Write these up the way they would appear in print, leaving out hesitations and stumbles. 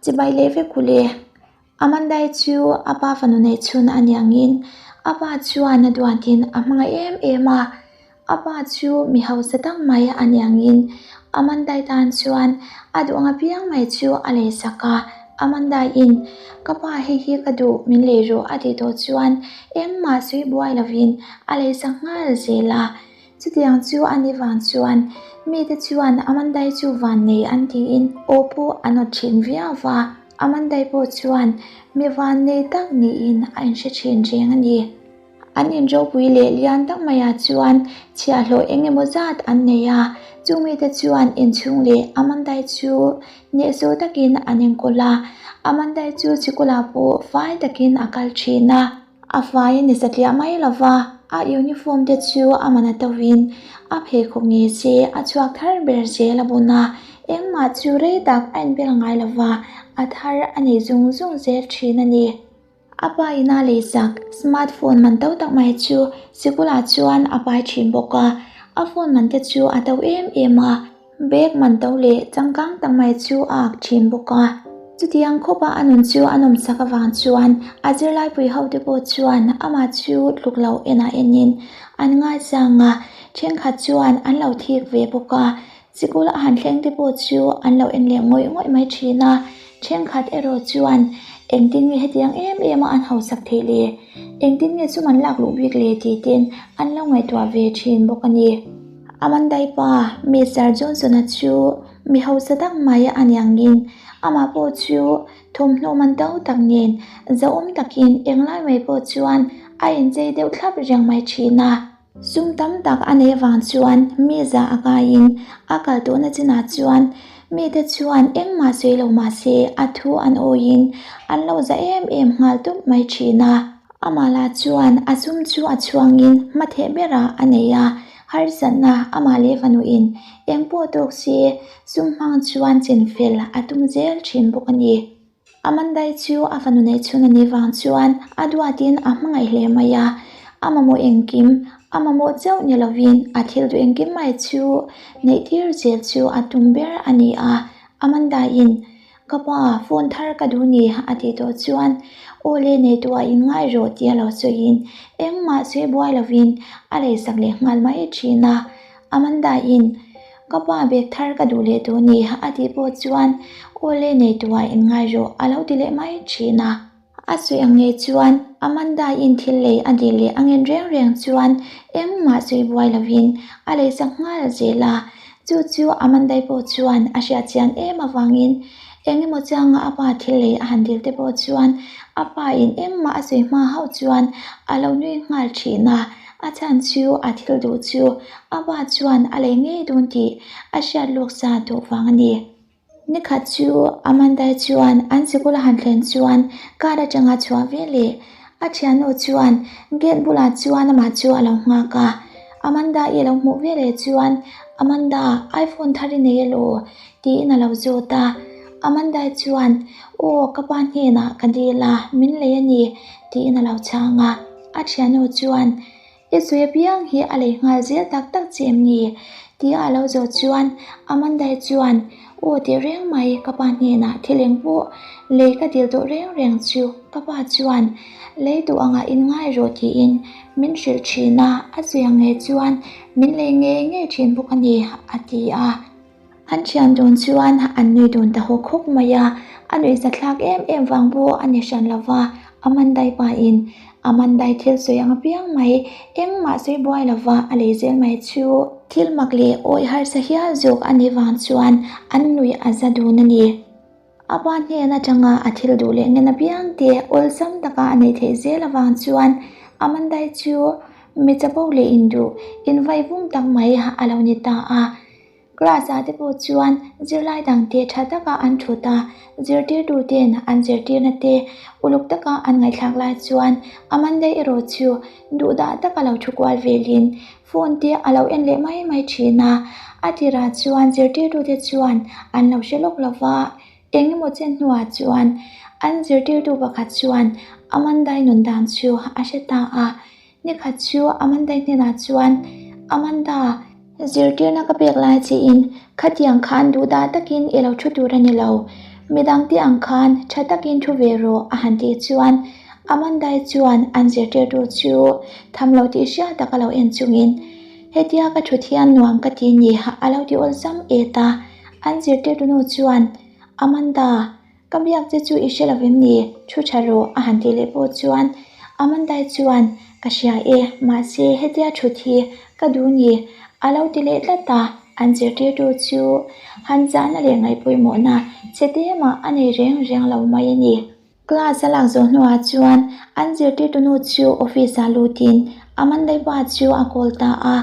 Chibai leh vek u le. Amandai chu a pa fanu neih chhun a ni angin a pa chuan a duatin a hmangaih em em a. A pa chu mi hausa tak mai a ni angin Amandai tan chuan a duh ang apiang mai chu a leisak a. Amandaiin, Ka pa hei hi ka duh, min lei rawh a tih tawh chuan engmah sawi buai lovin a leisak nghal zel a. Chutiang chu a ni vang chuan mite chuan Amandai chu vannei an tiin aw pawh an awt thin viau va, Amandai pawh chuan mi vannei tak niin a inhre thin reng a ni. An inropui leh lian tak maiah chuan chhiahhlawh eng emaw zat an nei a, chu mite chuan inchhung leh Amandai chu hnehsawh takin an enkawl a, Amandai chu sikawlah pawh fai takin a kal thin a. A fai a ni satliah mai lo va, a uniform te chu a man a tovin a pheikhawk nge se a chhuak thar ber zel a bun a, engmah chu rei tak a inbel ngai lo va, a thar a nei zung zung zel thin a ni. A pa ina leisak smart phone man to tak mai chu sikulah chuan a pai thin bawk a, a phone man te chu a to em em a. Bag man to leh changkang tak mai chu a ak thin bawk a. Chutiang khawpa a nun chu a nawmsak avang chuan a zirlaipui hote pawh chuan amah chu tluk lo enah enin an ngaisang a, thenkhat chuan an lo thik ve bawk a. Sikul a han thleng te pawh chu an lo en leh ngawih ngawih mai thin a, thenkhat erawh chuan engtin nge hetiang em em a an hausak theih le? Engtin nge sum an lak luh bik le? tih ten an lo ngaihtuah ve thin bawk a ni. Amandai pa, Mister Johnson-a chu mi hausa tak mai a ni angin amah pawh chu thawmhnaw man to tak nen zahawm takin englai mai pawh chuan a inchei deuh thlap reng mai thin a. Sum tam tak a neih avang chuan mi zah a kaiin a kal tawhna chinah chuan mite chuan engmah sawi lo mah se a thu an awiin an lo za em em nghal tawp mai thin a. Amah lah chuan a sum chu a chhuangin hmatheh berah a nei a, harsatna amah leh fanuin eng pawh tawk se sum hmang chuan chinfel a tum zel thin bawk a ni. Amandai chu a fanu neih chhun a nih vang chuan a duatin a hmangaih hle mai a, a mamawh engkim, a mamawh chauh ni lovin a thil duh engkim mai chu neih tir zel chu a tum ber a ni a, Amandaiin Ka pa, phone thar ka duh ni a tih tawh chuan aw le nei tuah in ngai rawh tih a lo sawiin engmah sawi buai lovin a leisak leh nghal mai thin a. Amanda in ka pa bag thar ka duh leh tawh ni a tih pawh chuan aw le nei tuah in ngai rawh a lo ti leh mai thin a. A sawi ang ngei chuan Amanda in thil lei a dil leh a ngen reng reng chuan engmah sawi buai lovin a leisak nghal zel a. Chu chu Amandai pawh chuan a hriat chian em avangin eng emaw changa a pa thil lei a han dil te pawh chuan a pa in engmah a sawi hma hauh chuan a lo nui nghal thin a. A chhan chu a thil duh chu a pa chuan a lei ngei dawn tih a hriat lawk sa tawh vang a ni. Nikhat chu Amandai chuan an sikul a han thlen chuan car atanga chhuah ve leh a thiannu chuan gate bulah chuan amah chu a lo nghak a. Amanda i lo hmuh ve leh chuan Amanda, iPhone thar i nei elaw? tiin a lo zawt a. Amandai chuan Aw, ka pa hnenah ka dil a, min lei a ni tiin a lo chhang a. A thiannu chuan I sawi apiang hi a lei nghal zel tak tak che em ni? Tia a lo zawh chuan Amandai chuan Aw tih reng mai ka pa hnenah thil eng pawh lei ka dil tawh reng reng chu ka pa chuan lei duh angah in ngai rawh tiin min hrilh thin a, a sawi ang ngei chuan min lei ngei ngei thin bawk a ni a ti a. An thian dun chuan an nui dun ta hawk hawk mai a, a nuihzathlak em em vang pawh a ni hran lo va, Amandai pain Amandai thil sawi ang apiang mai, engmah sawi buai lo va a lei zel mai chu. Thil mak leh awih harsa hial zawk a nih vang chuan an nuih a za dun a ni. A pa hnen atanga a thil duh leh ngen apiang te awlsam taka a neih theih zel avang chuan Amandai chu mi chapo leh induh invaivung tak mai a lo ni ta a. Class ah te pawh chuan zirlai dang te tha taka an thut a, zirtirtu ten an zirtirna te uluk taka an ngaihthlak lai chuan Amanda erawh chu duhdah taka lo thu kual velin phone te a lo en leh mai mai thin a, a tirah chuan zirtirtu te chuan an lo hre lawk lova, eng emaw chen hnuah chuan an zirtirtu pakhat chuan Amanda-i nun dan chu a hre ta a. Nikhat chu Amanda hnenah chuan, Amanda, zirtirna ka pek lai chiin khatiang khan duhdah takin i lo thu tur a ni lo. Midangte ang khan tha takin thu ve rawh a han tih chuan Amandai chuan an zirtirtu chu tham lo tih hriat tak a lo en chungin hetia ka thut hian nuam ka ti ni a lo ti awlsam et a. An zirtirtu nu chuan Amanda, Ka biak che chu i hre lo em ni? Thu tha rawh a han tih leh pawh chuan Amandai chuan Ka hria e, mahse hetia thut hi ka duh ni a lo ti leh tlat a, an zirtirtu chu han zahna leh ngaihpawimawhna che te mah a nei reng reng lo mai a ni. Class a lak zawh hnuah chuan an zirtirtu nu chu office ah lutin Amandai pa chu a call ta a,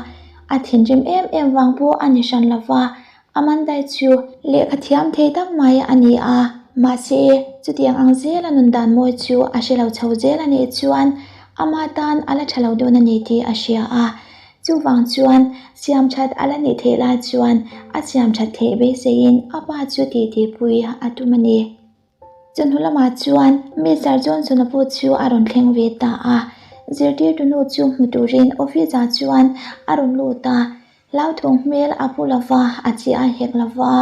a thinrim em em vang pawh a ni hran lova, Amandai chu lehkha thiam thei tak mai a ni a, mahse chutiang ang zela nun dan mawi chu a hre lo chho zel a nih chuan ama tan a la tha lo dawn a ni tih a hria a. Chuvang chuan siam that a la nih theih lai chuan a siam that theih beiseiin a pa chu titipui a tum a ni. Chawhnu lamah chuan Mister Johnson-a pawh chu a rawn thleng ve ta a, zirtirtu nu chu hmu turin office ah chuan a rawn lut a, hlauthawng hmel a pu lova, a chi a hek lova,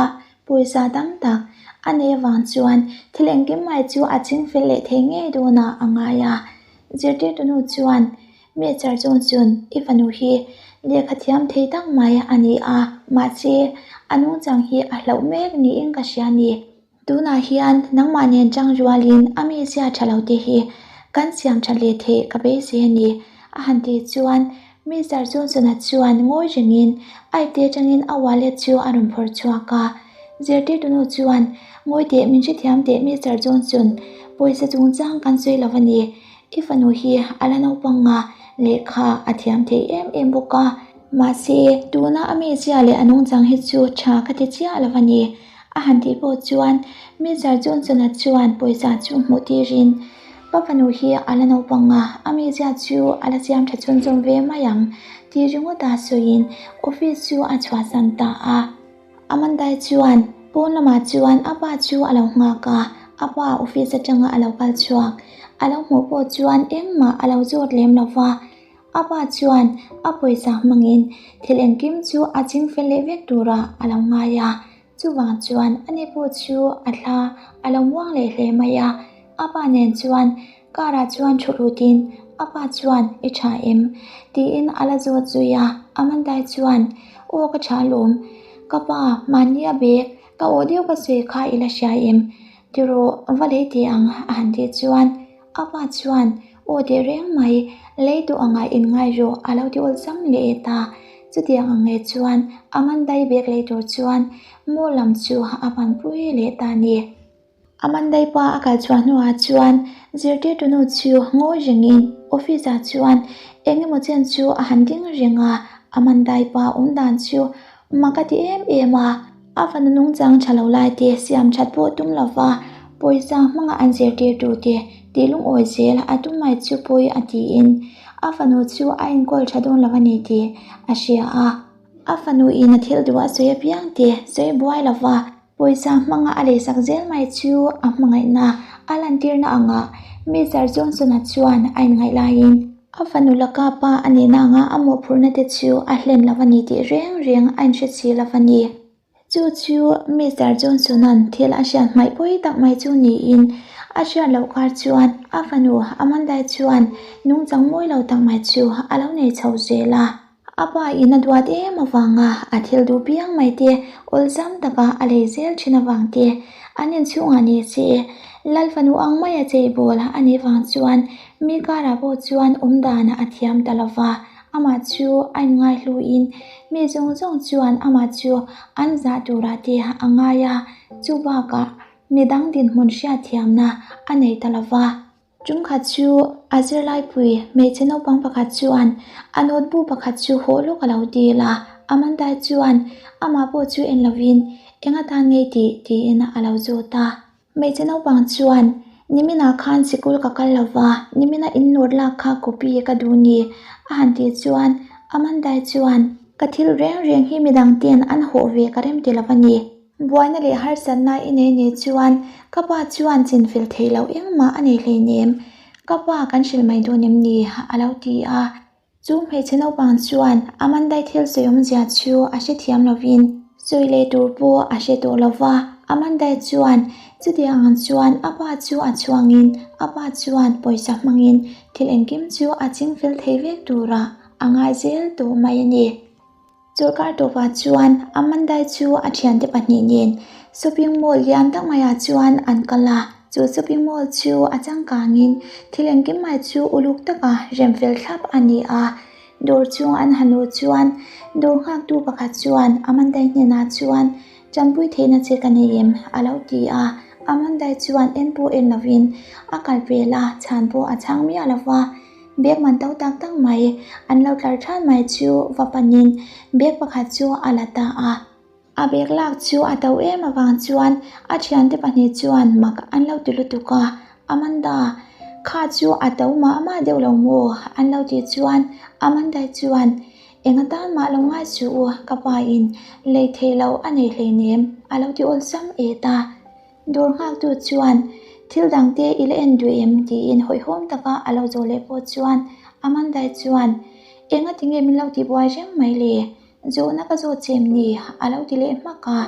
pawisa tam tak a nei avang chuan thil engkim mai chu a ching fel leh thei ngei dawnah a ngai a. Zirtirtu nu chuan Mister Johnson, i fanu hi lehkha thiam thei tak mai a ni a, mahse a nungchang hi a hlauh mek niin ka hria ni. Tunah hian nangmah nen chang rualin a mizia tha lo te hi kan siam tha leh theih ka beisei a ni, a han tih chuan Mister Johnson-a chuan ngawi rengin a ipte atangin a wallet chu a rawn phawrh chhuak a. Zirtirtu nu chuan, Ngawi teh, min hrethiam teh Mister Johnson, pawisa chungchang kan sawi lo a ni. I fanu hi a la naupang a, lehkha a thiam thei em em bawk a. Mahse, tuna a mizia leh a nungchang hi chu tha ka ti chiah lo a ni. A han tih pawh chuan Mister Johnson-a chuan pawisa chu hmuh tirin, Ka fanu hi a la naupang a, a mizia chu a la siam tha chhunzawm ve mai ang tih ringawta sawiin office chu a chhuahsan ta a. Amandai chuan pawn lamah chuan a pa chu a lo nghak a, a pa office atanga a lo kal chhuak a lo hmuh pawh chuan engmah a lo zawt lem lo va. A pa chuan a pawisa hmangin thil engkim chu a ching fel leh vek turah a lo ngai a, chuvang chuan ani pawh chu a thla a lo muang leh hle mai a. A pa nen chuan car ah chuan thu lutin a pa chuan I tha em? tiin a la zawt zui a, Amandai chuan Aw ka tha alawm, ka pa mahni a bag ka awh deuh ka sawi kha i la hria em? Tirawh va lei teh ang a han tih chuan A pa chuan, Aw teh reng mai, lei duh angah in ngai rawh a lo ti awlsam leh e ta. Chutiang ang nge chuan Amandai bag lei tur chuan mall lam chu a panpui leh ta ni. Amandai pa a kal chhuah hnuah chuan zirtirtu nu chu ngawi rengin office ah chuan eng emaw chen chu a han ding reng a, Amandai pa awm dan chu mak a ti em em a. A fanu nungchang tha lo lai te siam that pawh tum lova pawisa hmanga an zirtirtu te tih lungawi zel a tum mai chu pawi a tiin a fanu chu a enkawl tha dawn lo a ni tih a hria a. A fanu in a thil duh a sawi apiang te sawi buai lova pawisa hmanga a leisak zel mai chu a hmangaihna a lantirna angah Mister Johnson-a chuan a inngaih laiin A fanu laka pa a nihna anga a mawhphurhna te chu a hlen lo a ni tih reng reng a inhre si lo a ni. Chu chu Mister Johnson-a'n thil a hriat hmaih pawi tak mai chu niin a hriat loh kar chuan a fanu Amanda chuan nungchang mawi lo tak mai chu a lo nei chho zel a. A pa in a duat em avanga a thil duh piang mai te awlsam taka a lei zel thin avang te an inchhungah ni se Lal fanu ang maia cheibawl a nih vang chuan mi karah pawh chuan awm dan a thiam ta lo va, amah chu a inngaihluin mi zawng zawng chuan amah chu an zah turah te a ngai a, chu bakah midang dinhmun hriatthiamna a nei ta lo va. Chungkhat chu a zirlaipui hmeichhe naupang pakhat chuan a notebook pakhat chu hawh lawk a lo dil a, Amanda chuan amah pawh chu en lovin eng atan ngei tih tiin a lo zawt a. Hmeichhe naupang chuan niminah khan sikul ka kal lova, nimina in note lak kha copy ka duh ni a han tih chuan Amanda chuan ka thil reng reng hi midang ten an hawh ve ka rem ti lova ni. Buaina leh harsatna i nei nei chuan ka pa chuan chinfel theih loh engmah a nei hleinem, ka pa kan hrilh mai dawn em ni? a lo ti a. Chu hmeichhe naupang chuan Amandai thil sawi awmzia chu a hrethiam lovin sawi leh tur pawh a hre tawh lo va. Amandai chuan Chutiang ang chuan a pa chu a chhuangin a pa chuan pawisa hmangin thil engkim chu a chingfel thei vek turah a ngai zel tawh mai a ni. Chawlhkar tawpah chuan Amandai chu a thiante pahnih nen shopping mall lian tak maiah chuan an kal a, chu shopping mall chu a changkangin thil engkim mai chu uluk taka rem fel thlap a ni a. Dawr chung an han luh chuan dawr nghaktu pakhat chuan Amandai hnenah chuan Tanpui theihna che ka nei em? a lo ti a, Amandai chuan en pawh en lovin a kal pel a, chhan pawh a chhang miah lo va. Bag man to tak tak mai an lo tlar than mai chu va panin bag pakhat chu a la ta a. A bag lak chu a to em avang chuan a thiante pahnih chuan mak an lo ti lutuk a, Amanda, kha chu a to mah mah deuh lo maw? an lo tih chuan Amanda chuan Eng atan mah lo ngai suh u, ka pa in lei theih loh a nei hleinem a lo ti awlsam et a. Dawr nghaktu chuan, Thil dangte i la en duh em? tiin hawihhawm taka a lo zawh leh pawh chuan Amandai chuan, Enga tinge min lo tihbuai reng mai le? Zawhna ka zawt che em ni? a lo ti leh hmak a.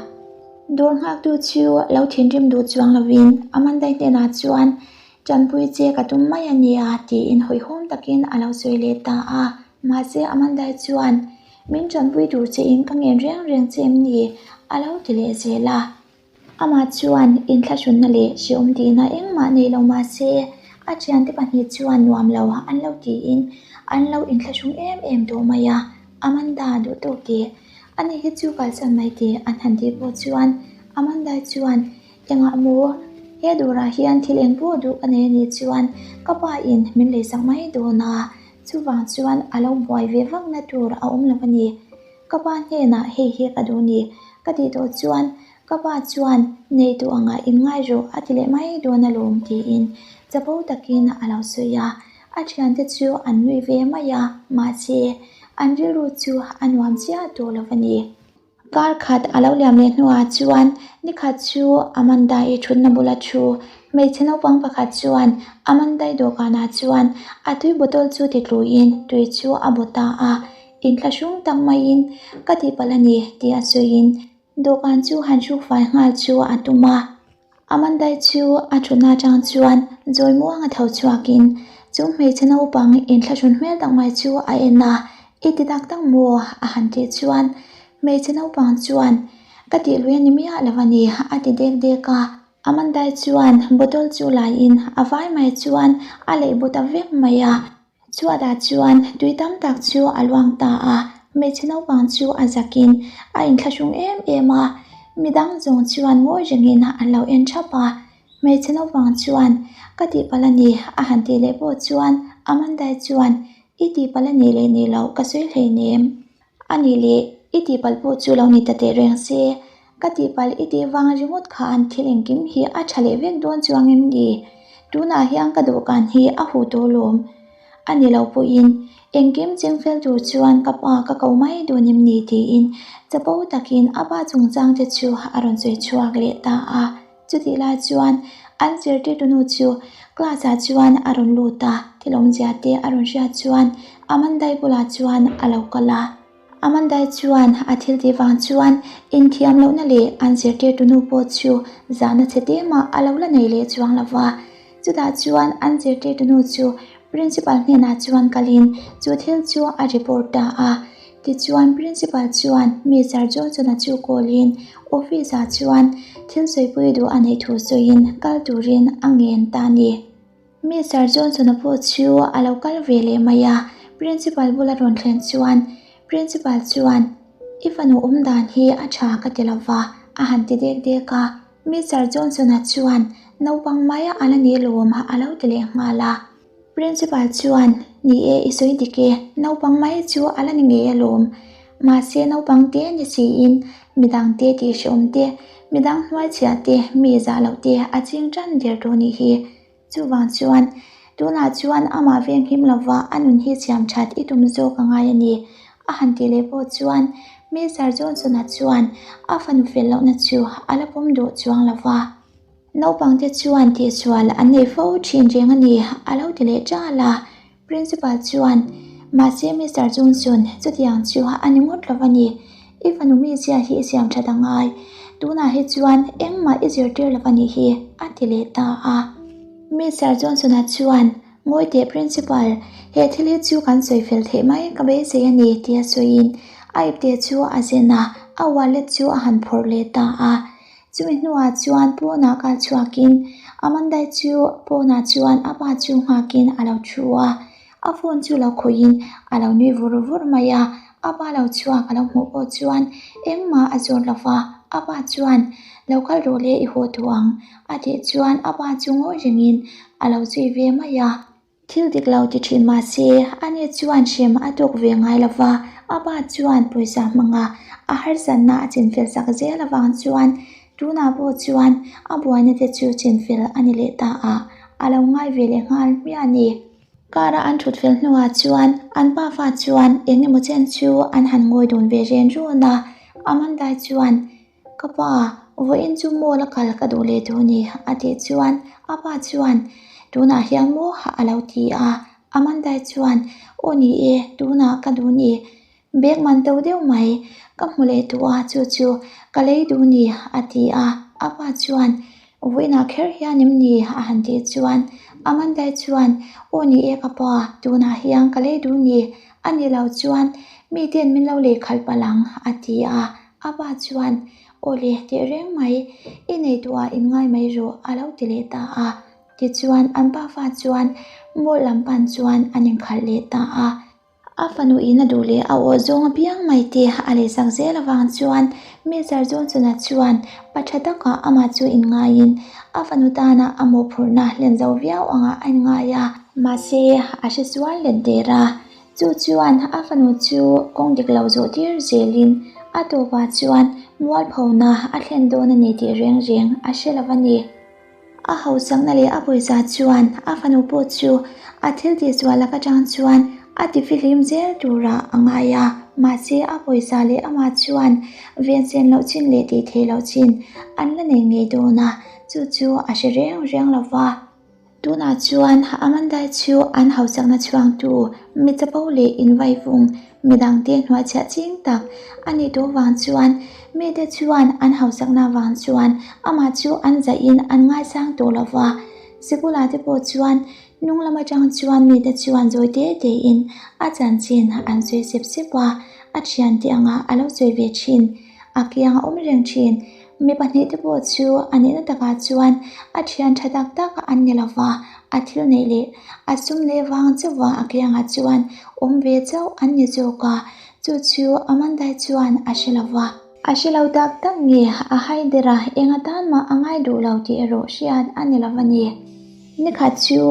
Dawr nghaktu chu lo thinrim duh chuang lovin Amandai hnenah chuan, Tanpui che ka tum mai a nia, tiin hawihhawm takin a lo sawi leh ta a. Mahse Amandai chuan, Min tanpui tur chein ka ngen reng reng che em ni? a lo ti leh zel a. Amah chuan inthlahrunna leh hrehawm tihna engmah nei lo mah se, a thiante pahnih chuan nuam lo an lo tiin an lo inthlahrung em em tawh mai a, Amanda duh tawk tih ani hi chu kalsan mai tih an han tih pawh chuan Amanda chuan engah maw he dawrah hian thil eng pawh duh ka nei anih chuan ka pa in min leisak mai dawn a, chuvang chuan a lo buai ve vakna tur a awm lo a ni. Ka pa hnenah hei hi ka duh ni ka tih tawh chuan ka pa chuan nei duh angah in ngai rawh a ti leh mai dawn alawm tiin chapo takin a lo sawi a, a thiante chu an nui ve mai a, mahse an rilru chu a nuam chiah tawh lo a ni. Kar khat a lo liam leh hnuah chuan nikhat chu Amanda-i thutna bula thu hmeichhe naupang pakhat chuan Amanda-i dawhkanah chuan a tui bottle chu titluin tui chu a baw ta a. Inthlahrung tak maiin ka tihpalh a ni tih a sawiin dawhkan chu han hruk fai nghal chu a tum a. Amandai chu a thutna atang chuan zawi muanga tho chhuakin chu hmeichhe naupang inthlahrun hmel tak mai chu a en a, I ti tak tak maw? a han tih chuan hmeichhe naupang chuan Ka tih lui a ni miah lo a ni a ti dek dek a. Amandai chuan bottle chu laiin a vai mai chuan a leih bu ta vek mai a. Chhuatah chuan tui tam tak chu a luang ta a, hmeichhe naupang chu a zakin a inthlahrung em em a, midang zawng chuan ngawi rengin an lo en thap a, hmeichhe naupang chuan ka tihpalh a ni a han tih leh pawh chuan Amandai chuan i tihpalh a nih leh nih loh ka sawi hleinem a nih leh i tihpalh pawh chu lo ni ta teh reng se, ka tihpalh i tih vang ringawt khan thil engkim hi a tha leh vek dawn chuang em ni? Tunah hian ka dawhkan hi a huh tawh lawm a ni lo pawhin engkim chengfel tur chuan ka pa ka ko mai dawn em ni tiin chapo takin a pa chungchang te chu a rawn sawi chhuak leh ta a. Chutih lai chuan an zirtirtu nu chu class ah chuan a rawn lut a, thil awmzia te a rawn hriat chuan Amandai bulah chuan a lo kal a. Amandai chuan a thil tih vang chuan inthiam lohna leh an zirtirtu nu pawh chu zahna chhe te mah a lo la nei leh chuang lo va. Chutah chuan an zirtirtu nu chu principal hnenah chuan kalin chu thil chu a report ta a. Tichuan Principal chuan Mister Johnson-a chu call-in office-ah chuan thil sawipui duh a neih thu sawiin kal turin a ngen ta a ni. Mister Johnson-a pawh chu a lo kal ve leh mai a, Principal bula rawn thlen chuan Principal chuan, I fanu awm dan hi a tha ka ti lo va, a han ti dek dek a. Mister Johnson-a chuan, Naupang mai a la ni lawm a lo ti leh nghal a. Principal chuan, Ni e, i sawi dik e, naupang mai chu a la ni ngei alawm. Mahse naupang te ni siin midang te tih hrehawm te, midang hnuaichhiah te, mi zah loh te a ching tan der tawh nih hi. Chuvang chuan, tunah chuan amah venghim lova a nun hi siam that i tum zawk a ngai a ni. A han tih leh pawh chuan Mister Johnson-a chuan a fanu fel lohna chu a la pawm duh chuang lova. Naupangte chuan tihsual an nei fo thin reng a ni, a lo ti leh ṭal a. Principal chuan, Mahse Mister Johnson, chutiang chu a ni ngawt lo a ni. I fanu mizia hi i siam ṭhat a ngai. Tunah hi chuan engmah i zirtir lo a nih hi, a ti leh ta a. Mister Johnson-a chuan, Ngawi teh Principal, he thil hi chu kan sawi fel theih mai ka beisei a ni, tia sawiin a ipte chu a zen a, a wallet chu a han phawrh leh ta a. Chumi hnuah chuan pawnah kal chhuakin Amanda chu pawnah chuan a pa chu nghakin a lo thu a, a phone chu lo khawihin a lo nui vur vur mai a, a pa lo chhuak a lo hmuh pawh chuan engmah a zawt lo va, a pa chuan lo kal rawh le i haw tawh ang a tih chuan a pa chu ngawi rengin a lo zui ve mai a. Thil dik lo ti thin mah se, ani chuan hrem a tawk ve ngai lo va, a pa chuan pawisa hmanga a harsatna a chinfel sak zel avang chuan tunah pawh chuan a buaina te chu chinfel a ni leh ta a, a lo ngai ve leh nghal hmiah a ni. Car a an thut fel hnuah chuan an pafa chuan eng emaw chen chu an han ngawi dun ve ren run a, Amanda chuan Ka pa, vawiin chu mall a kal ka duh leh duh ni a tih chuan a pa chuan tunah hian maw a lo ti a, Amanda chuan aw ni e, tunah ka duh ni, bag man to deuh mai ka hmu leh duh a chu chu ka lei duh ni a ti a, a pa chuan vawiinah kher hian em ni a han tih chuan Amanda chuan aw ni e ka pa, tunah hian ka lei duh ni, a ni lo chuan miten min lo lei khalh palh ang a ti a. A pa chuan, Aw le, teh reng mai, i neituah inngai mai rawh, a lo ti leh ta a. Tichuan, an pafa chuan mall lam pan chuan an inkhalh leh ta a. A fanu in a duh leh a aw zawng apiang mai te a lehsak zel avang chuan Mister Johnson-a chuan pa tha takah amah chu inngaiin a fanu tana a mawhphurhna hlen zo viau angah a inngai a. Mahse, a hresual let der a. Chu chuan a fanu chu kawng dik lo zawh tir zelin a tawpah chuan mualphona a thlen dawn a ni tih reng reng a hre lo a ni. A hausakna leh a pawisa chuan a fanu pawh chu a thil tihsual lak atang chuan a tifihlim zel turah a ngai a, mahse a pawisa leh amah chuan vensen loh chin leh tih theih loh chin an la nei ngei dawn a, chu chu a hre reng reng lo va. Tunah chuan Amanda chu an hausakna chhuangtu, mi chapo leh invaivung, midangte hnuaichhiah ching tak a nih tawh vang chuan mite chuan an hausakna vang chuan amah chu an zaihin an ngaisang tawh lo va. Sikula te pawh chuan hnung lam atang chuan mite chuan zawi te tein a chanchin an sawi sep sep a, a thiante anga a lo sawi ve thin, a kiang a awm reng thin. Mi pahnihte pawh chu a nihna takah chuan a thian tha tak tak an ni lo va, a thil neih leh a sum leh vang chauha a kiangah chuan awm ve chauh an ni zawk a, chu chu Amanda chuan a hre lo va. A hre lo tak tak nge a hai der a, eng atan mah a ngai duh lo tih erawh hriat a ni lo a ni. Nikhat chu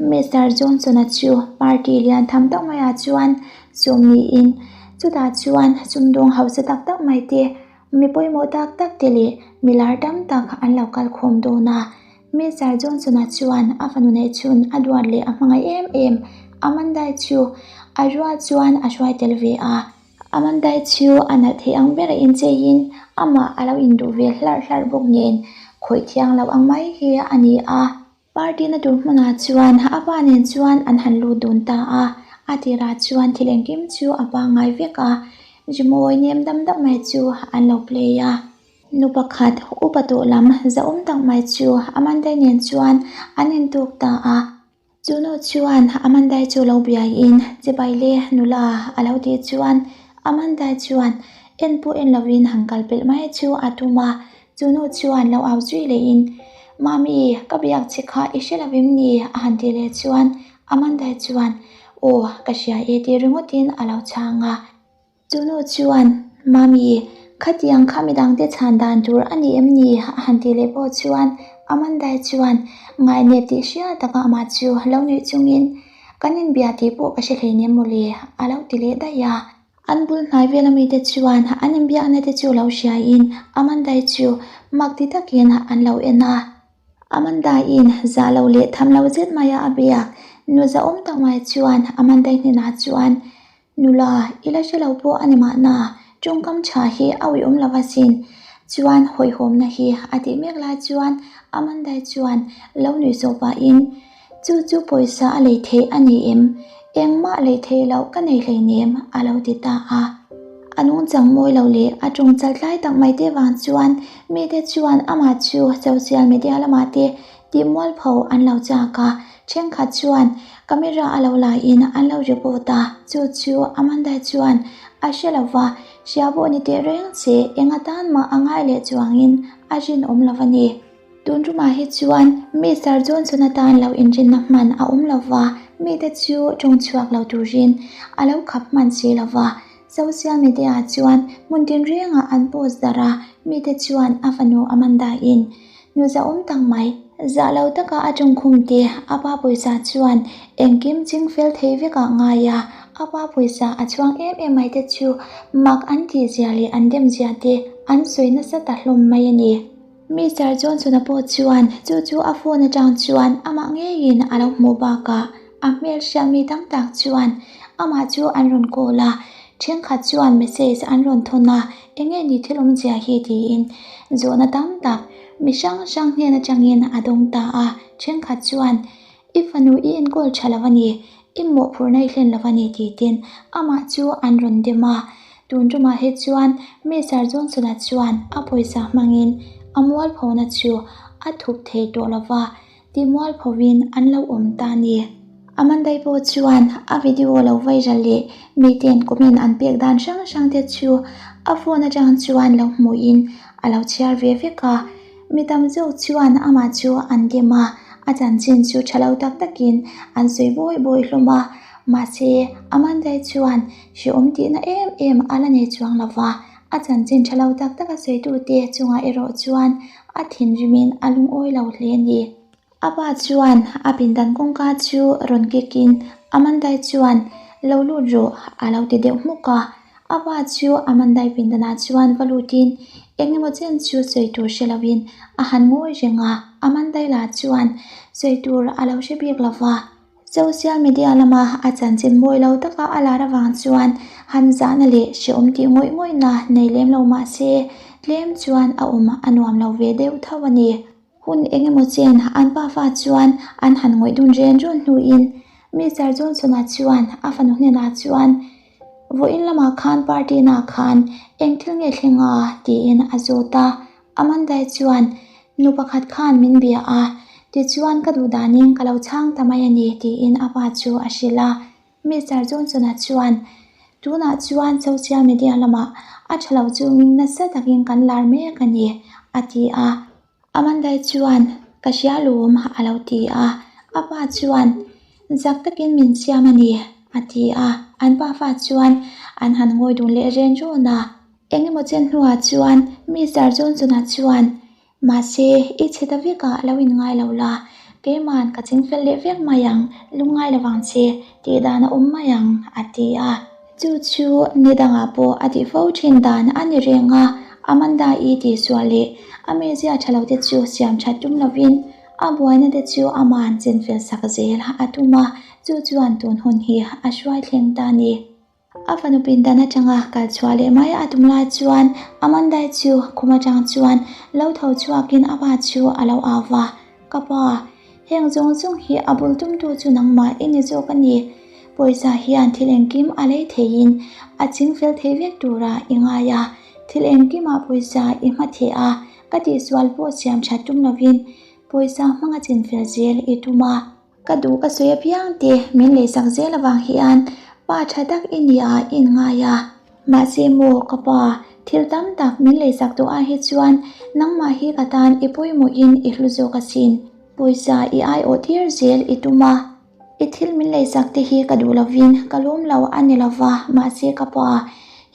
Mister Johnson-a chu party lian tham tak maiah chuan sawm niin chutah chuan sumdawng hausa tak tak mai te Mi pawimawh tak tak te leh mi lar tam tak an lo kal khawm dawn a. Mister Johnson-a chuan a fanu neih chhun a duat leh a hmangaih em em Amanda-i chu a rual chuan a hruai tel ve a. Amanda-i chu a nalh thei ang ber a incheiin amah a lo induh ve hlarh hlarh bawk nen khawih thiang lo ang mai hi a ni a. Party na tur hmunah chuan a pa nen chuan an han lut dun ta a, a tirah chuan thil engkim chu a pangngai vek a, rimawi nem dam dam mai chu an lo play a. Nu pakhat upa tawh lam zahawm tak mai chu Amanda-i nen chuan an intuk ta a, chu nu chuan Amanda-i chu lo biaiin chibai le nula a lo tih chuan Amanda-i chuan en pawh en lovin han kal pelh mai chu a tum a, Chu nu chuan lo au zui lehin, Mami, ka biak che kha i hre lo em ni? a han tih leh chuan Amanda chuan, Aw, ka hria e tih ringawtin a lo chhang a. Chu nu chuan, Mami, khatiang kha midangte chhan dan tur a ni em ni? a han tih leh pawh chuan Amanda chuan ngainep tih hria taka amah chu lo nuih chungin, Kan inbia tih pawh ka hre hleinem mawle, a lo ti leh daih a. An bul hnai vela mite chuan an inbiakna te chu lo hriain Amanda-i chu mak ti takin an lo en a. Amanda-in zah lo leh tham lo zet maia a biak nu zahawm tak mai chuan Amanda-i hnenah chuan, Nula, i la hre lo pawh a ni mahna, tawngkam tha hi a uiawm lo asin. Chuan hawihhawmna hi a tih mek lai chuan Amanda-i chuan lo nuih zawh pahin, Chu chu pawisa a lei theih a ni em? Engmah lei theih loh ka nei hleinem, a lo ti ta a. A nungchang mawi lo leh a tawng chal tlai tak mai te vang chuan mite chuan amah chu social media lamah te tih mualpho an lo chak a, thenkhat chuan camera a lo laiin an lo report a, chu chu Amanda chuan a hre lo va, hria pawh ni teh reng che eng atan mah a ngai leh chuangin a rinawm lo a ni. Tun tumah hi chuan Mister Johnson atan lo inrinna hman a awm lo va, mite chu tawng chhuak lo turin a lo khap hman si lo va. Social media ah chuan hmun tinrengah an post darh a, mite chuan a fanu Amanda in nu zahawm tak mai, zah lo taka a tawngkhum te a pa pawisa chuan engkim ching fel thei vekah ngai a, a pa pawisa a chhuang em em mai te chu mak an tihzia leh an demzia te an sawi nasa ta hlawm mai a ni. Mister Johnson-a pawh chuan chu chu a phone atang chuan amah ngeiin a lo hmuh bakah a hmel hriat mi tam tak chuan amah chu an rawn call a, thenkhat chuan message an rawn thawn a, enge ni thil awmzia hi tiin zawhna tam tak mi hrang hrang hnen atangin a dawng ta a, thenkhat chuan I fanu i enkawl tha lo a ni, i mawhphurhna i hlen lo a ni tih tin amah chu an rawn dem a. Tun tumah hi chuan Mister Johnson-a chuan a pawisa hmangin a mualphona chu a thup thei tawh lo va, ti mualphovin an lo awm ta a ni. Amandai pawh chuan a video lo viral leh miten comment an pek dan hrang hrang te chu a phone atang chuan lo hmuhin a lo chhiar ve vek a. Mi tam zawk chuan amah chu an dem a, a chanchin chu tha lo tak takin an sawi bawi bawi hlawm a. Mahse, Amandai chuan hrehawm tihna em em a la nei chuang lo va, a chanchin tha lo tak taka sawitute chungah erawh chuan a thinrimin a lungawi lo hle a ni. A pa chuan a pindan kawngka chu rawn kikin Amandai chuan lo lut rawh a lo ti deuh hmuk a. A pa chu Amandai pindanah chuan va lutin eng emaw chen chu sawi tur hre loin a han ngawi reng a. Amandai lah chuan sawi tur a lo hre bik lo va. Social media lama a chanchin mawi lo taka a lar avang chuan han zahna leh hrehawm tih ngawih ngawihna nei lem lo mah se tlem chuan a awm a nuam lo ve deuh tho a ni. Hun eng emaw chen an pafa chuan an han ngawih dun ren rawn hnuin Mister Johnson-a chuan a fanu hnenah chuan, Vawiin lamah khan party nah khan eng thil nge thleng a? tiin a zawt a. Amanda-i chuan, Nu pakhat khan min bia a, tichuan ka duh danin ka lo chhang ta mai a ni, tiin a pa chu a hrilh a. Mister Johnson-a chuan, Tunah chuan social media lamah a tha lo chungin nasa takin kan lar mek a ni, a ti a. Amandai chuan, Ka hria lawm, a lo ti a. A pa chuan, Zak takin min siam a ni, a ti a. An pafa chuan an han ngawi dun leh ren rawn a. Eng emaw chen hnuah chuan Mister Johnson-a chuan, Mahse, i chhe ta vekah lo inngai lo la, keima'n ka chingfel leh vek mai ang, lungngai lo vang che, tih dan a awm mai ang, a ti a. Chu chu ni dangah pawh a tih fo thin dan a ni reng a, Amanda-i tihsual leh a mizia tha lo te chu siam that tum lovin a buaina te chu ama'n chinfel sak zel a tum a, chu chuan tun hun hi a hruai thleng ta a ni. A fanu pindan atanga kal chhuah leh mai a tum lai chuan Amandai chu khum atang chuan lo tho chhuakin a pa chu a lo au va, Ka pa, heng zawng zawng hi a bul tumtu chu nangmah i ni zawk a ni. Pawisa hian thil engkim a lei theiin a ching fel thei vek tura i ngai a, thil engkimah pawisa i hma theh a, ka tihsual pawh siam that tum lovin pawisa hmanga chinfel zel i tum a. Ka duh ka sawi apiang te min leisak zel avang hian pa tha tak i nia i inngai a. Mahse maw ka pa, thil tam tak min leisak tawh ah hi chuan nangmah hi ka tan i pawimawhin i hlu zawk asin. Pawisa i aiawh tir zel i tum a. I thil min leisak te hi ka duh lovin ka lawm lo a ni lova, mahse ka pa,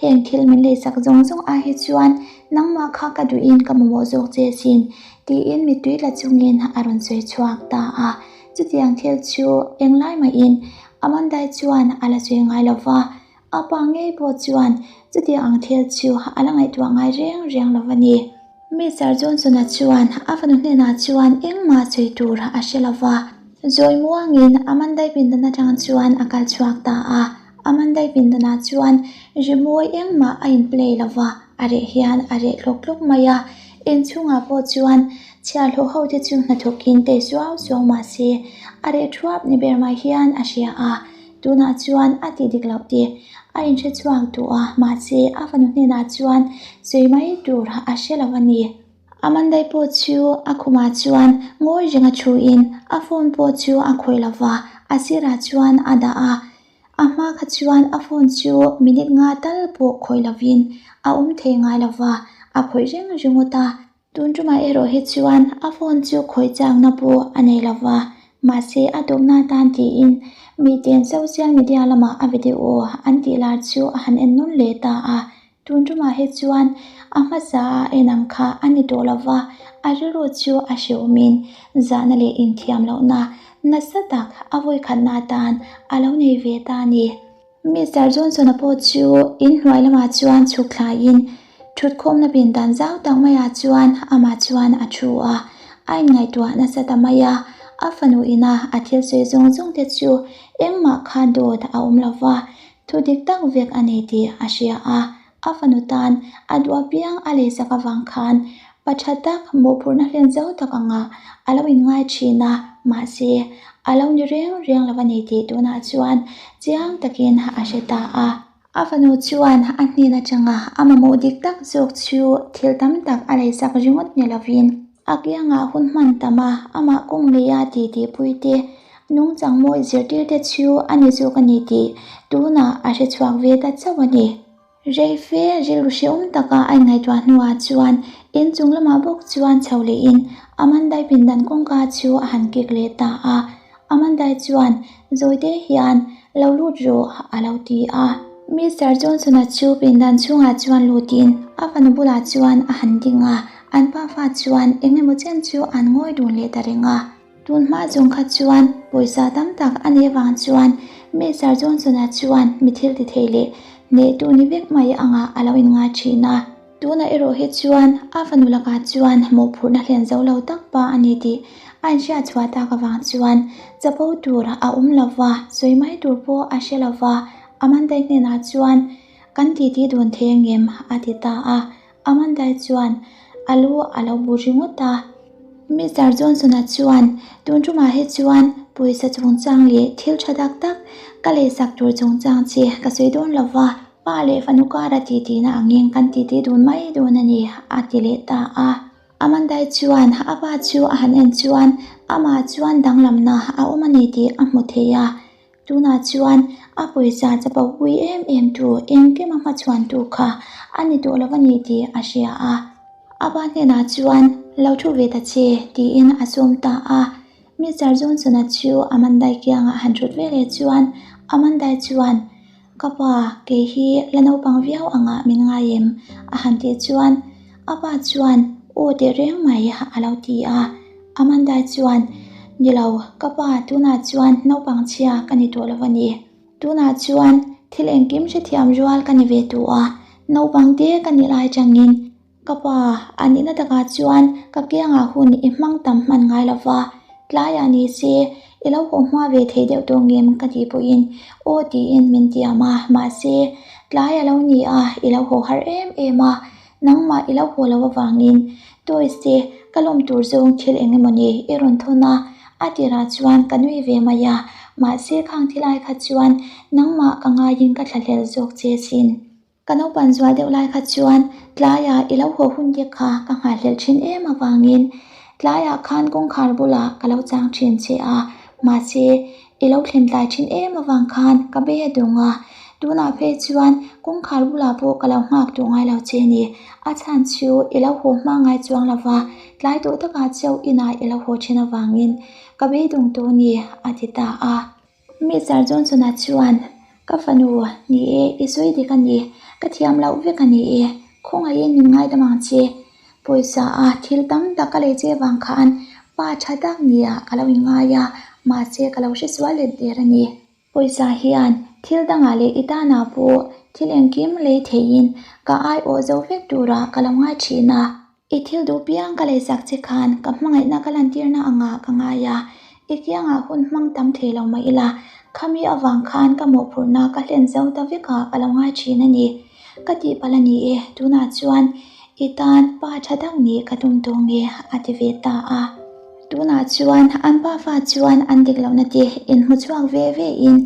heng thil min leisak zawng zawng ah hi chuan nangmah kha ka duhin ka mamawh zawk che asin. Tiin mittui tla chungin a rawn sawi chhuak ta a. Chutiang thil chu englai mahin Amandai chuan a la sawi ngai lo va, a pa ngei pawh chuan chutiang ang thil chu a la ngaihtuah ngai reng reng lo a ni. Mister Johnson-a chuan a fanu hnenah chuan engmah sawi tur a hre lo va, zawi muangin Amandai pindan atang chuan a kal chhuak ta a. Amandai pindanah chuan rimawi engmah a in play lo va, a reh hian a reh tlawk tlawk mai a. Inchhungah pawh chuan chhiarhlawh ho te chu hnathawkin tei suau suau mah se, a reh thuap ni ber mai hian a hria a. Tunah chuan a tih dik loh tih a inhre chhuak duh a, mahse a fanu hnenah chuan sawi mai tur a hre lo a ni. Amandai pawh chu a khumah chuan ngawi renga thuin a phone pawh chu a khawih lo va, a sirah chuan a dah a. A hma kha chuan a phone chu minute nga tal pawh khawih lovin a awm thei ngai lo va, a khawih reng ringawt a. Tun tumah erawh hi chuan a phone chu khawih chakna pawh a nei lo va, mahse a tawpna atan tiin miten social media lamah a video an tih lar chu a han en nawn leh ta a. Tun tumah hi chuan a hmasa a en ang kha a ni tawh lo va, a rilru chu a hrehawmin zahna leh inthiam lohna nasa tak a vawikhatna atan a lo nei ve ta a ni. Mister Johnson-a pawh chu inhnuai lamah chuan chhuk thlaiin thutkhawmna pindan zau tak maiah chuan amah chuan a thu a, a inngaihtuah nasa ta mai a. A fanu ina a thil sawi zawng zawng te chu engmah kha dawt a awm lo va, thu dik tak vek a nei tih a hria a. A fanu tan a duh apiang a leisak avang khan pa tha tak mawhphurhna hlen zo tak anga a lo inngai thin a, mahse a lo ni reng reng lo a ni tih tunah chuan chiang takin a hre ta a. A fanu chuan a hnen atanga a mamawh dik tak zawk chu thil tam tak a leisak ringawt ni lovin a kiangah hun hman tam a, amah kawng leia titihpui te, nungchang mawi zirtir te chu a ni zawk a ni tih tunah a hre chhuak ve ta chauh a ni. Rei fe rilru hrehawm taka a inngaihtuah hnuah chuan inchung lamah bawk chuan chho lehin Amandai pindan kawngka chu a han kik leh ta a. Amandai chuan zawite hian lo lut rawh a lo ti a. Mister Johnson-a chu pindan chhungah chuan lutin a fanu bulah chuan a han ding a, an pafa chuan eng emaw chen chu an ngawi dun leh ta reng a. Tun hma chung kha chuan pawisa tam tak a nih avang chuan Mister Johnson-a chuan mi thil ti thei leh hnehtu ni vek mai anga a lo inngai thin a. Tunah erawh hi chuan a fanu lakah chuan mawhphurhna hlen zo lo tak pa a ni tih a inhriat chhuah tak avang chuan chapo tur a awm lo va, sawi mai tur pawh a hre lo va, Amandai hnenah chuan kan titi dun thei angem a ti ta a. Amandai chuan a lu a lo bu ringawt a. Mister Johnson-a chuan tun tumah hi chuan pawisa chungchang leh thil tha tak tak ka leisak tur chungchang che ka sawi dawn lo va, pa leh fanu kara titihna angin kan titi dun mai dawn a ni, a ti leh ta a. Amandai chuan a pa chu a han en chuan amah chuan danglamna a awm a ni tih a hmu thei a. Tunah chuan a pawisa chapo pui em em tu engkim a hmachhuan tu kha a ni tawh lo a ni tih a hria a. A pa hnenah chuan lo thu ve ta che tiin a sawm ta a. Mister Johnson-a chu Amandai kiangah han thut ve leh chuan Amandai chuan Ka pa, kei hi la naupang viau angah min ngai em? a han tih chuan a pa chuan Aw teh reng mai a lo ti a. Amanda chuan, Ni lo, ka pa, tunah chuan naupang chhia ka ni tawh lo a ni. Tunah chuan thil engkim hrethiam rual ka ni ve tawh a, naupang te ka nih lai changin ka pa a nihna takah chuan ka kiangah hun i hmang tam hman ngai lo va, tlaiah ni se i lo haw hma ve thei deuh tawh ngem ka tih pawhin aw tiin min tiam a, mahse tlai a lo ni a, i lo haw har em em a, Nangmah i lo haw lo avangin toys te ka lawm tur zawng thil eng emaw ni i rawn thawn a, a tirah chuan ka nui ve mai a, mahse khang thil ai kha chuan nangmah ka ngaiin ka thlahlel zawk che sin. Ka naupan zual deuh lai kha chuan tlaiah i lo haw hun te kha ka nghahhlelh thin em avangin tlaiah khan kawngkhar bulah ka lo chang thin che a, mahse I lo thlen tlai thin em avang khan ka be a dawng a, tunah phei chuan kawngkhar bulah pawh ka lo nghak tawh ngai lo che ni. A chhan chu i lo haw hma ngai chuang lo va, tlai tawh takah chauh inah i lo haw thin avangin ka beidawng tawh ni, a ti ta a. Mister Johnson-a chuan, Ka fanu, ni e, i sawi dik a ni, ka thiam loh vek a ni e, khawngaihin min ngaidam ang che. Pawisa a thil tam tak ka lei che vang khan pa tha tak nia ka lo inngai a, mahse ka lo hre sual let der a ni. Pawisa hian thil dangah leh i tanah pawh thil engkim lei theihin ka aiawh zo vek turah ka lo ngai thin a. I thil duh piang ka leisak che khan ka hmangaihna ka lantirna angah ka ngai a, i kiangah hun hmang tam thei lo mah ila, khami avang khan ka mawhphurhna ka hlen zo ta vekah ka lo ngai thin a ni. Ka tihpalh a ni e, tunah chuan i tan pa tha tak nih ka tum tawh nge a ti ve ta a. Tunah. Tunah chuan an pafa chuan an dik lohna te inhmu chhuak ve ve in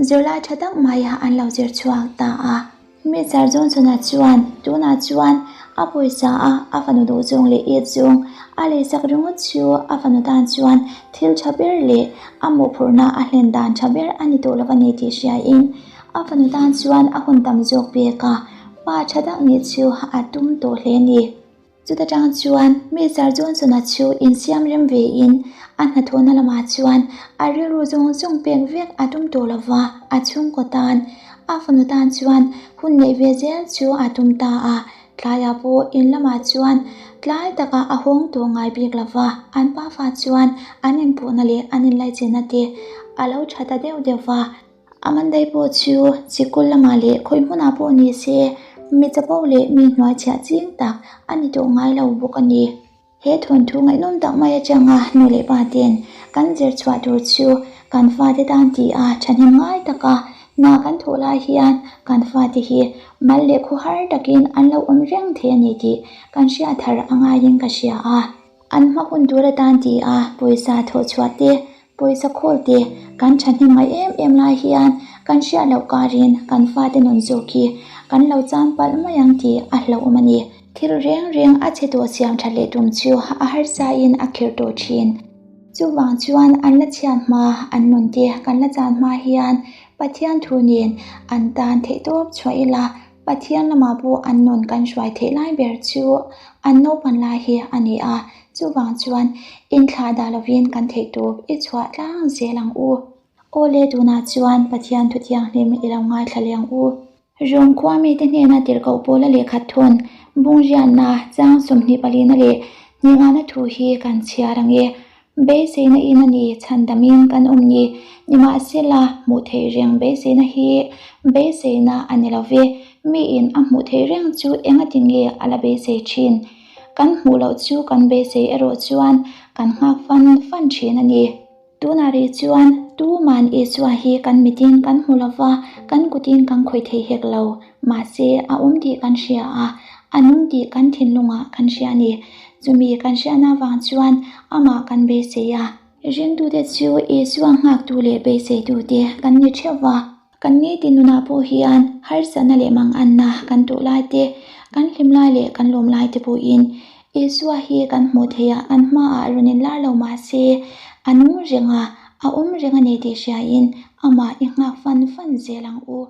zirlai tha tak mai an lo zir chhuak ta a. Mister Johnson-a chuan tunah chuan a pawisa a a fanu duh zawng leh it zawng a leisak ringawt chu a fanu tan chuan thil tha ber leh a mawhphurhna a hlen dan tha ber a ni tawh lo a ni tih hriain a fanu tan chuan a hun tam zawk pek a, pa tha tak nih chu a tum tawh hle a ni. Chuta tang chuan Mister Johnson-a chu insiam rem vein a hnathawhna lamah chuan a rilru zawng zawng pek vek a tum tawh lova, a chhungkaw tan, a fanu tan chuan hun neih ve zel chu a tum ta a. Tlaiah pawh in lamah chuan tlai takah a hawng tawh ngai bik lova, an pafa chuan an inpuhna leh an inlaichenna te a lo tha ta deuh deuh va. Amandai pawh chu sikul lamah leh khawi hmunah pawh ni se mi chapo leh mi hnuai chhiah ching tak a ni tawh ngai lo bawk a ni. He thawnthu ngaihnawm tak mai atanga nu leh pa ten kan zir chhuah tur chu kan fate tan tih a thahnem ngai taka hna kan thawh lai hian kan fate hi mal leh khuhar takin an lo awm reng thei a ni tih kan hriat thar a ngaiin ka hria a. An hma hun tur atan ti a pawisa thawh chhuah te, pawisa khawl te kan thahnem ngai em em lai hian kan hriat loh karin kan fate nun zawk hi kan lo chan palh mai ang tih a hlauhawm a ni. Thil reng reng a chhe tawh siam that leh tum chu a harsa in a khirh tawh thin. Chuvang chuan an la chhiat hma, an nun te kan la chan hma hian Pathian thu nen an tan theihtawp chhuah ila Pathian lamah pawh an nun kan hruai theih lai ber chu an naupan lai hi a ni a, chuvang chuan inthlah dah lovin kan theih tawp i chhuah tlang zel ang u. Awle tunah chuan Pathian thu thianghlim i lo ngaithla leh ang u. Rom khua mite hnena tirhkoh pawla lehkhat thawn bungriatna chang 24na leh hningana thu hi kan chhiar ang e. Beiseina in a ni, chhandamin kan awm ni. Nimahsela, hmuh theih reng beiseina hi beiseina a ni lo ve. Miin a hmuh theih reng chu engati nge a la beisei thin? Kan hmuh loh chu kan beisei erawh chuan kan nghak fan fan thin a ni. Tunah rih chuan tuman Isua hi kan mitin kan hmu lo va, kan kutin kan khawih thei hek lo. Mahse, a awm tih kan hria a, a nung tih kan thinlungah kan hria a ni. Chumi kan hriatna avang chuan amah kan beisei a. Ringtute chu Isua nghaktu leh beiseitute kan ni theuh va. Kan nitin nunah pawh hian harsatna leh manganna kan tuh lai te, kan hlim lai leh kan lawm lai te pawhin Isua hi kan hmuh theih a, kan hmaah rawn inlar lo mah se a nung reng a, a awm reng a ni tih hriain amah i nghak fan fan zel ang u.